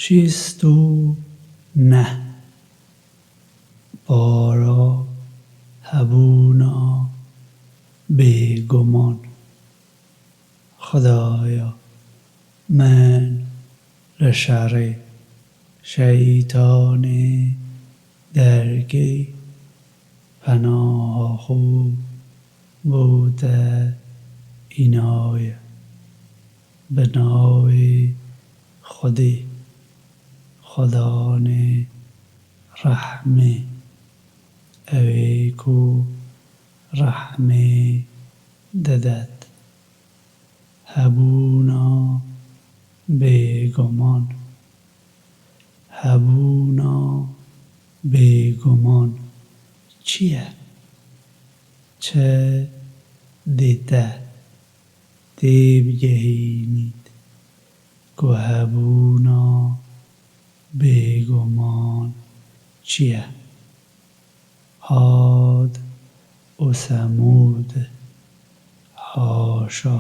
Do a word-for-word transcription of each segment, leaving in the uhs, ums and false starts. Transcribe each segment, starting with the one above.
Şîst û neh. Para hebûna bêguman. Xwedaya min li şerê şeytanê derkey, penaha xwe bo te înaye. Bi navê Xwedê, Xwedanê rehmê, ew ê ku rehmê didet. Hebûna bêguman. Hebûna bêguman çi ye? Çi dê te têbigehînît ku hebûna bêguman çi ye? Ad û Semûd, haşa,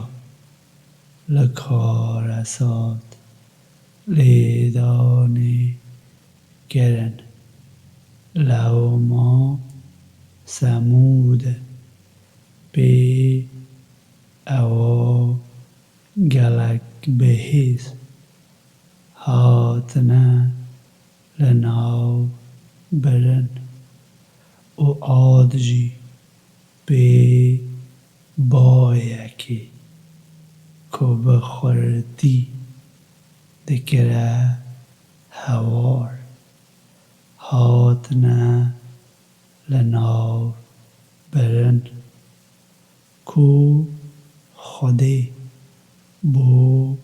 li karesat lêdanê kirin. Lewma Semûd pê ewa gelek bihêz hatine li nav birin û Ad jî pê bayekê ku bi xurtî dikire hewar, hatine li nav birin. Ku Xwedê bo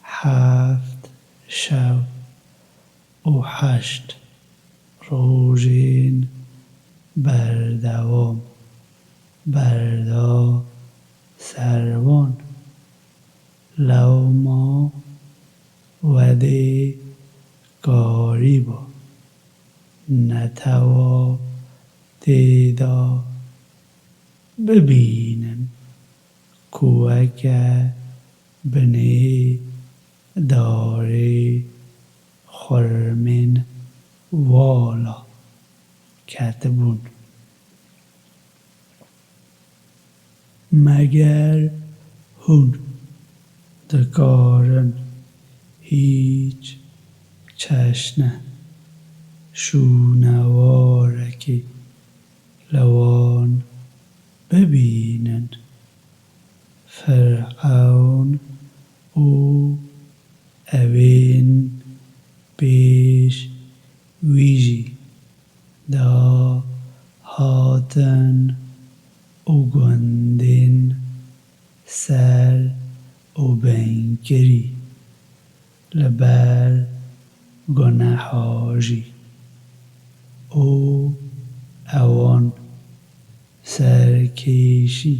heft şev û heşt rojên berdewam berda ser wan. Lewma wedê karîba netewa tê de bibînin ku weke binê darê xurmên vala ketibûn. Meger hûn dikarin hîç çeşne şûnewarekê li wan bibînin? Firewn û ewên pêş wî jî da hatin û gundên ser û binkirî li ber guneha jî û ewan serkêşî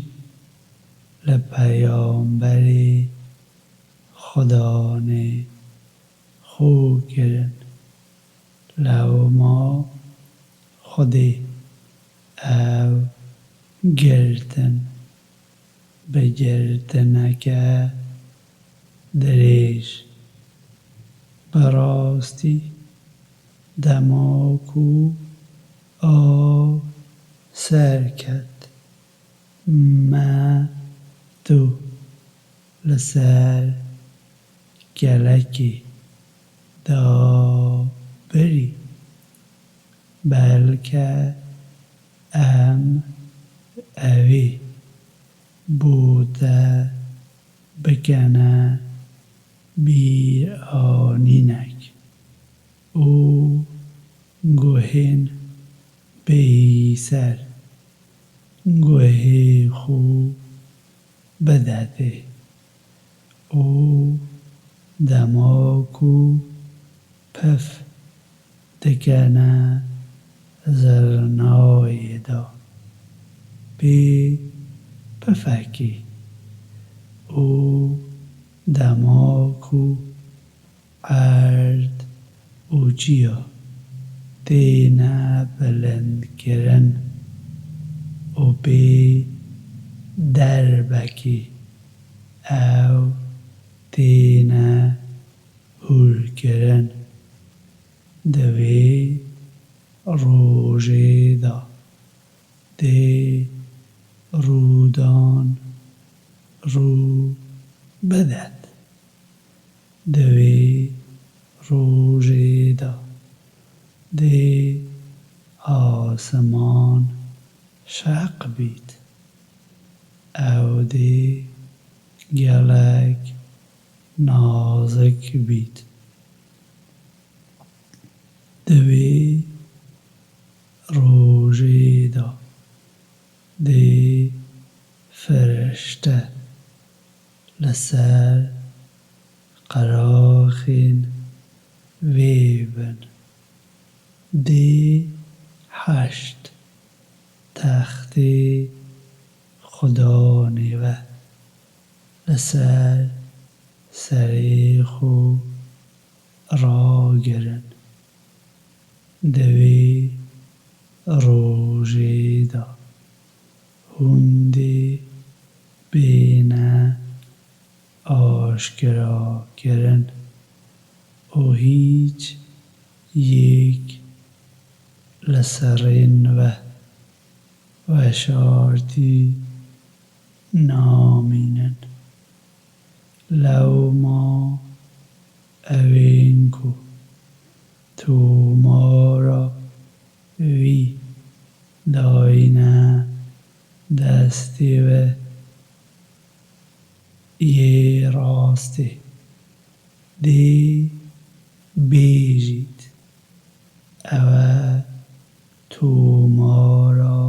li Peyamberê Xudanê xwe kirin. Lewma Xwedê ew girtin bi girtineke dirêj. Bi rastî dema ku av serket, me tu li ser kelekê da birî. Belke em evê bo te bikene bîranînek û guhên bêyî ser guhê xwe bide tê û dema ku pif dikene zirnayê de pê pifekê û dema ku erd û çiya têne bilindkirin û pê derbekê ew têne hûrkirin. Di vê rojê de dê rûdan rû bidet. Di vê rojê de dê asiman şeq bît. Ew dê gelek nazik bît. Di vê rojê de dê firişte li ser qeraxên vê bin. Dê heşt textê xudanê ve li ser serê xwe ragirin. Di vê rojê de hûn dê bêne aşkerakirin û hîç yek li serên ve veşartî namînin. Lewma ewên ku tomara wî dayîne destê we yê rastê, dê bêjît, ew e tomara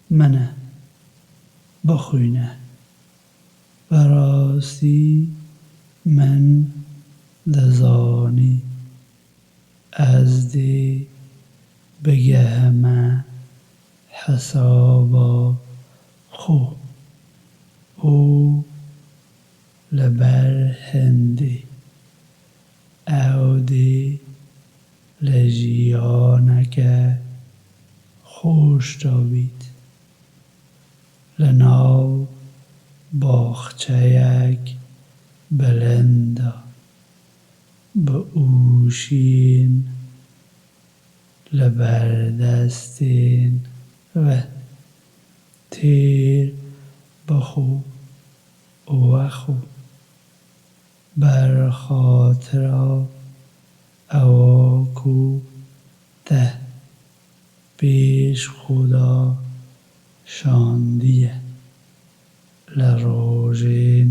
min e, bixwîne. Bi rastî min dizanî ez dê bigehime hesaba xwe û li ber hindê ew dê li jiyaneke xweş de bît. Li nav baxçeyek bilind de bi ûşîn li ber destên ve têr bixwe û wexwe. Ber xatira ewa ku te pêş xwe de şandiye li rojên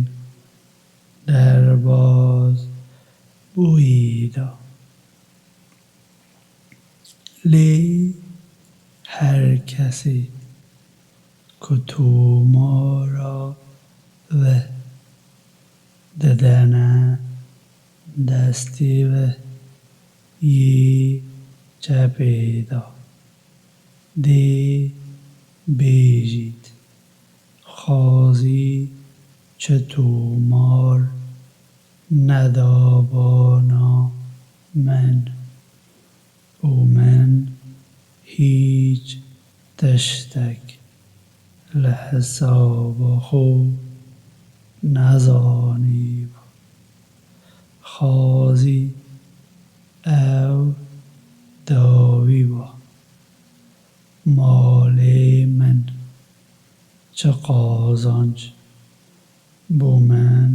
derbaz bûyî de. Lê her kesê ku tomara ve didene destê ve yê çepê de, dê bêjît, Xazî çi tomar neda bana min û min hîç tiştek li hesaba xwe nezanîbû. Xazî ew dawî ba. Malê min çi qazanc bo min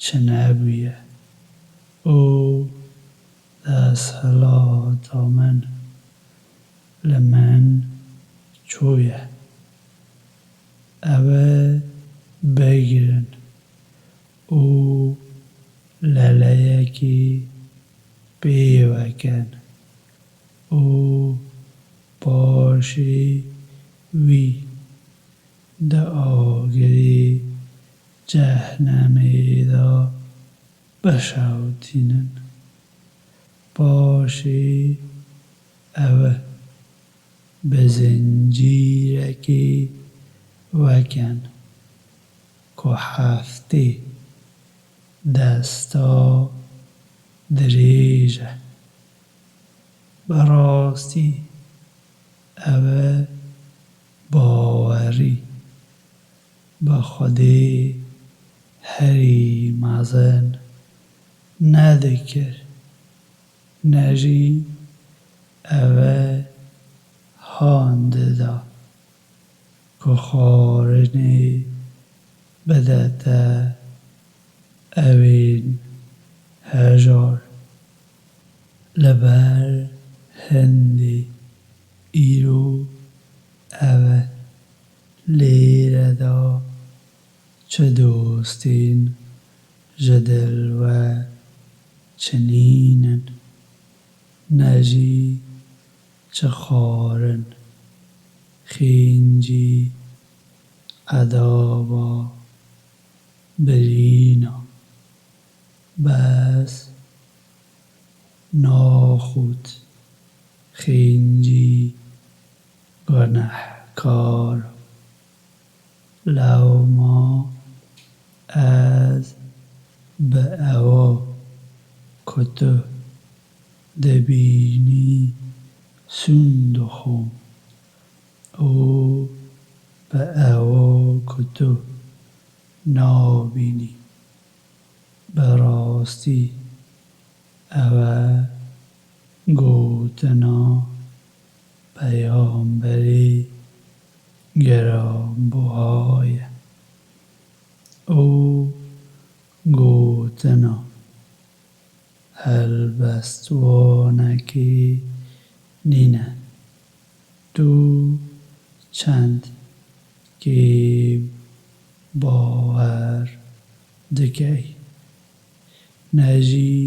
çinebûye û desthilata min li min çûye. Ew ê bigirin û leleyekî pê vekin û paşê wî di agirê cehnemê de bişewitînin. Paşê ew bi zincîrekê vekin ku heftê desta dirêj e. Bi rastî ew e bawerî bi Xwedê herî mezin nedikir. Ne jî ev e han dida ku xwarinê bide te evên hejar. Li ber hindê îro ev e. Lêre de çi dostên ji dil ve çinîn in, ne jî çi xwarin, xêncî, edaba, birîna. Bes naxût, xêncî, gunehkar. Lewma ez bi ewa ku tu dibînî sûn dixwim û bi ewa ku tu nabînî. Bi rastî ew e gotina Peyamberê giranbuha ye û gotina helbestvanekê nîne. Tu çend kêm bawer dikey, ne jî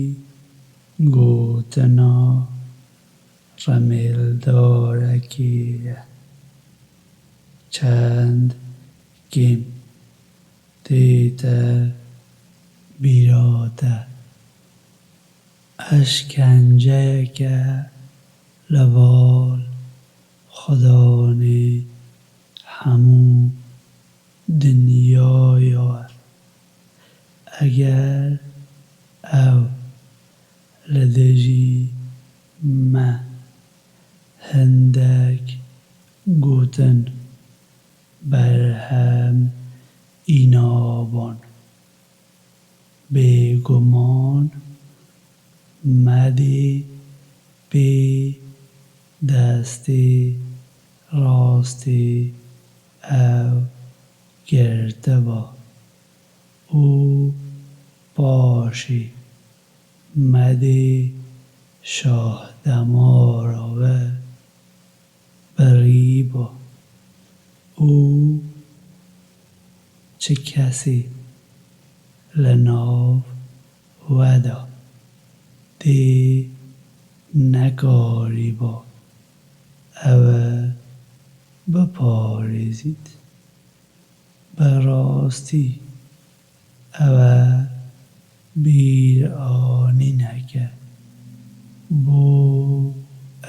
gotina remêldarekê ye. Çend kêm tête bîra te. Eşkenceyeke li bal Xudanê hemû dinyaya ye. Eger ew li dijî me hindek gotin berhem înaban. Bêguman me dê pê destê rastê ew girtiba û paşê me dê şahdemara we birîba û çi kesê li nav we de dê nekarîba ew e biparêzît. Bi rastî ew e bîranîneke bo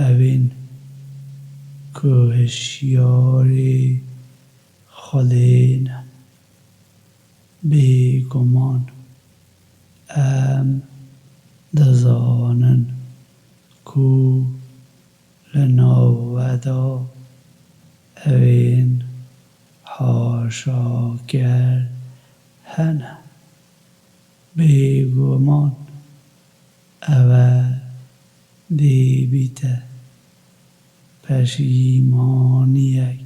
ewên ku hişyarê Xwedê ne. Bêguman em dizanin ku li nav we de ewên haşaker hene. Bêguman ew e dê bîte peşîmaniyek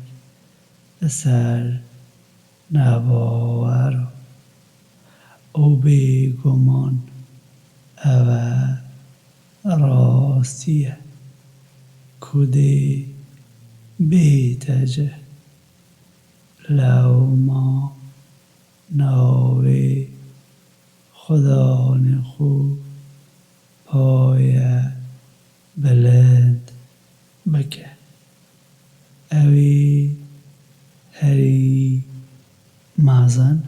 li ser nebawer û bêguman ew e rastî ye ku dê bête cih. Lewma navê Xudanê xwe paye bilind bike. Ew ê herî mezin